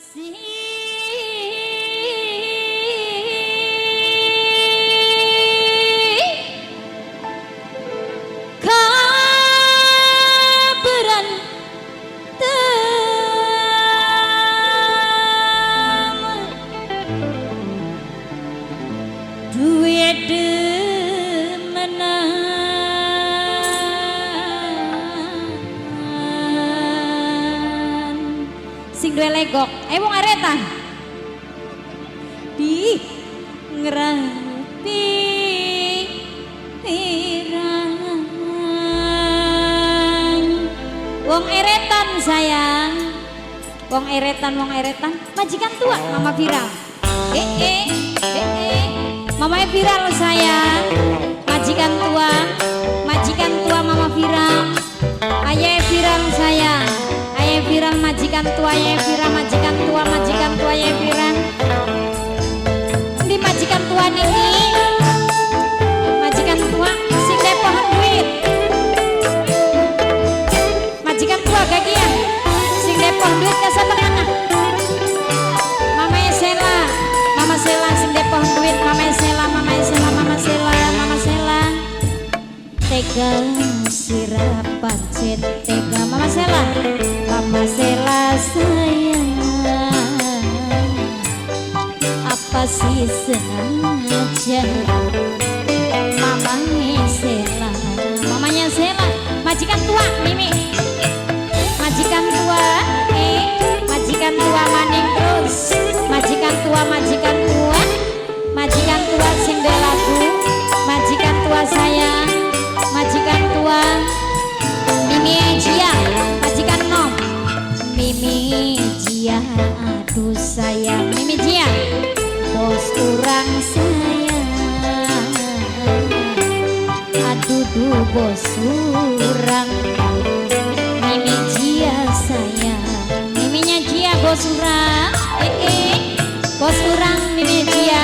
Masih duit demenan sing duwe legok wong aretan di ngrapi pirang wong eretan sayang wong eretan majikan tua mama viral mamanya viral sayang, majikan tua mama viral, ayah viral sayang, ayah viral majikan tua, ayah viral majikan tua ayah viral. Di majikan tua nih, majikan tua sing depohan duit, majikan tua kagian sing depohan duit kasabang anak. Mamanya Sela, mama Sela sing depohan duit, mama Sela, mama Sela, mama Sela, mama Sela. Tega sirah pancen tega mama Sela sayang. Apa sih sengaja mama Sela, mamanya Sela, majikan tua Mimi, majikan tua, majikan tua maning terus, majikan tua, majikan tua, majikan tua sing duwe lagu, majikan tua sayang, majikan tua Mimi Jia, majikan nom, Mimi Jia, aduh sayang, Mimi Jia, bos kurang sayang, aduh duh bos kurang, Mimi Jia sayang, Miminya Jia bos kurang, bos kurang Mimi Jia.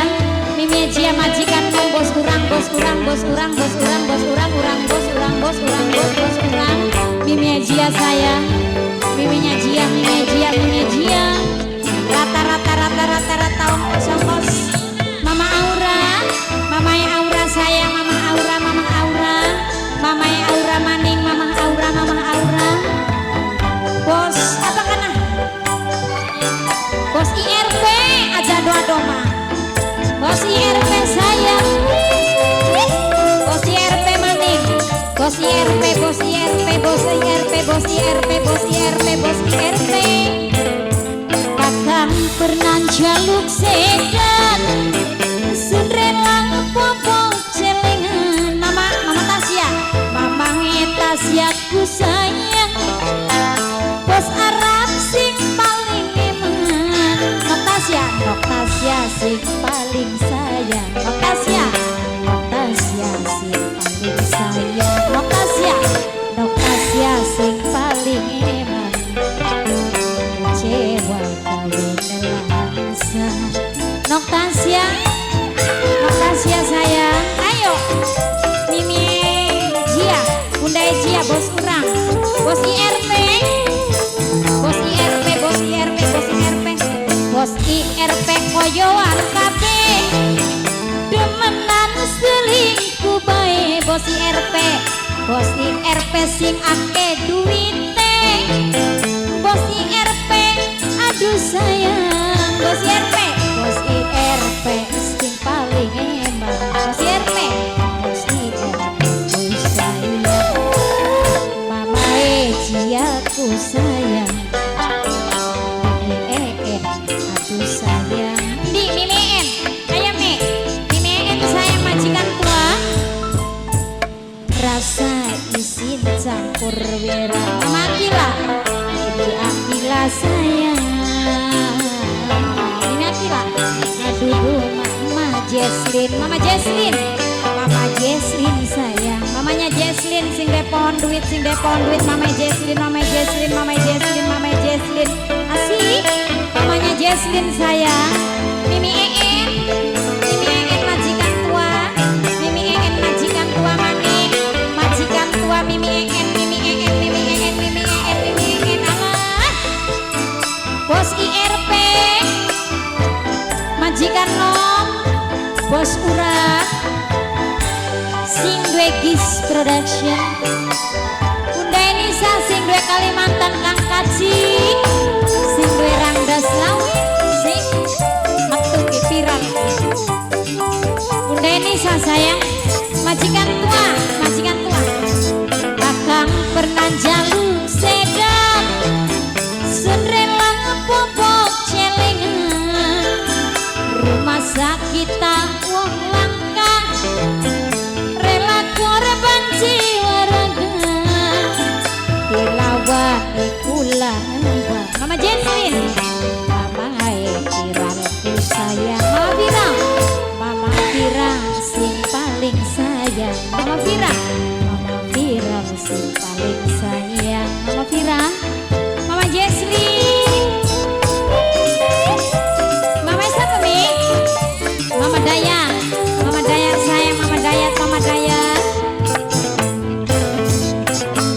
Mimi Jia majikan nom bos kurang bos kurang bos kurang bos kurang bos kurang kurang bos kurang bos kurang bos bos kurang Mimi Jia sayang, Miminya Jia, Mimi Jia, Mimi Jia rata rata rata rata rata ongkos ongkos Mama Aura, Mama Aura sayang, Mama Aura, Mama Aura, Mama Aura maning, Mama Aura, Mama Aura bos apa kana bos IRP aja doa doma bos IRP sayang, bos IRP maning, bos IRP, bos IRP, bos IRP, bos IRP, bos IRP, bos IRP. Kakang pernah jaluk sedan, sun rela popo celengan. Mama, Mama Tasya, Mama Tasya ku sayang, bos Arab sing paling eman. Nok Tasya, Nok Tasya sing paling sayang, Nok Tasya, Nok Tasya sing paling sayang, Nok Tasya, Nok Tasya sing paling eman. Kecewa kawin nelangsa. Nok Tasya, Nok Tasya sayang, ayo Mimi Jia, Bunda Jia bos urang, bos IRP, bos IRP, bos IRP, bos IRP, bos IRP koyoan kabeh demenan selingkuh bae bos IRP, bos IRP sing akeh duwite, bos IRP aduh sayang, bos IRP, bos IRP sing paling eman, bos IRP, bos IRP ku sayang, Mama Jia ku sayang, aduh sayang. Di Mimi En, ayam Mi, Mimi En sayang majikan tua. Rasa isin campur wera. Mama Akila, Mimi Akila sayang, Mimi Akila. Aduh Mama Jesslyn, Mama Jesslyn, Mama Jesslyn sayang, mamanya Jesslyn sing depon duit, sing depon duit, Mama Jesslyn, Mama Jesslyn, Mama Jesslyn, Mama Jesslyn, asik, mamanya Jesslyn sayang, Mimi En, Mimi En majikan tua, Mimi En majikan tua maning, majikan tua Mimi En, Mimi En, Mimi En, Mimi En, Mimi En, alah, bos IRP. Bos Urang sing duwe Gis Production. Bunda Elisa sing duwe Kalimantan Kang Kaji sing duwe Rangdas Lawi sing metu ki viral. Bunda Elisa sayang, majikan tua, majikan tua. Kakang pernah jaluk sedot, sun rela popok celengan. Rumah sakit tak wong langka, rela korban jiwa raga. Dilawani kula hamba. Mama Jesslyn, mama viralku sayang. Mama Vira, Mama Vira sing paling sayang. Mama Vira, Mama Vira sing paling sayang. Mama Vira, Mama Jesslyn, Mama siapa Mi? Mama Daya, Mama Daya sayang, Mama Dayat, Mama Dayat.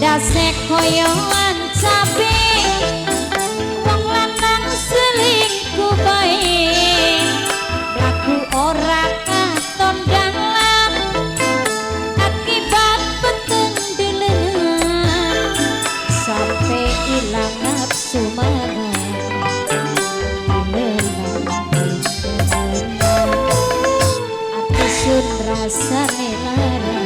Ndase koyoan cabe, wong lanang selingkuh bae. Mlaku ora katon dalan, akibat peteng delengan. Sampai ilang nafsu mangan, dilelang ati sun rasane lara,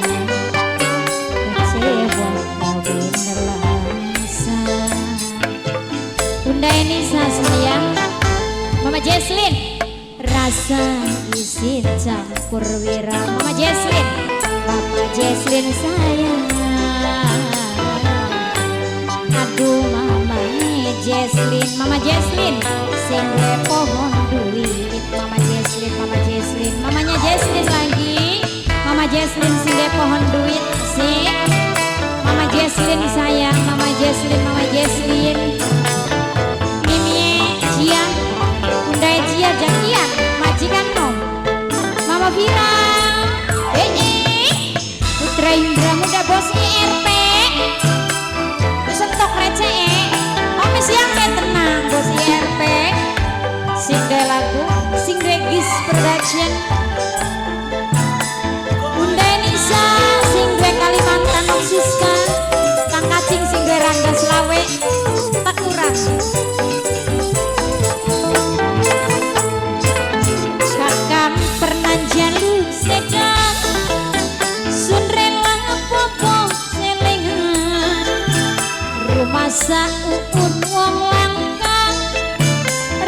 kecewa kawin nelangsa. Bunda Enisa sayang, Mama Jesslyn, rasa isin campur wira. Mama Jesslyn, Mama Jesslyn sayang. Aduh Mama Jesslyn, Mama Jesslyn sing pohon duit. Mama Jesslyn, Mama Jesslyn, mamanya Jesslyn lagi. Mama Jesslyn sing pohon duit sing. Mama Jesslyn sayang, Mama Jesslyn, Mama Jesslyn. Mimi Jia, Bunda Jia Jakian, majikan nom. Mama Vira, Putra Indra Muda Bos IRP. Sentok receh, Om siang tenang Bos IRP. Sing lagu, sing Gis Production. Bunda Enisa sing duwe Kalimantan Nok Siska. Kang Kacing sing duwe Rangga Selawe tak kurang. Kakang pernah jaluk sedot, sun rela popok celengan. Rumah uun wong langka,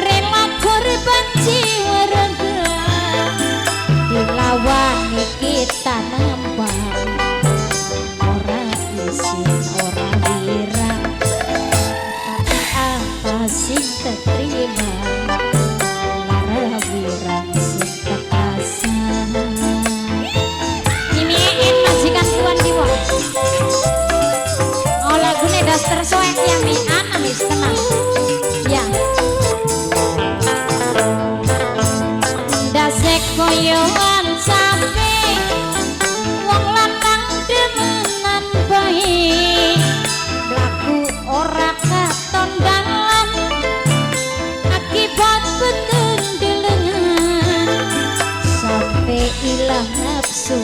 rela korban jiwa raga. Dilawani kita nambah, ora isin ora wirang. Tapi apa sing terima, lara wirang sing terasa. Ini majikan tuan diwa. Oh lagune daster soek ya mi, ana wis tenang. Ya. Ndase koyoan sampe, wong lanang demenan bae. Mlaku ora katon dalan, akibat peteng delengan. Sampe ilang nafsu.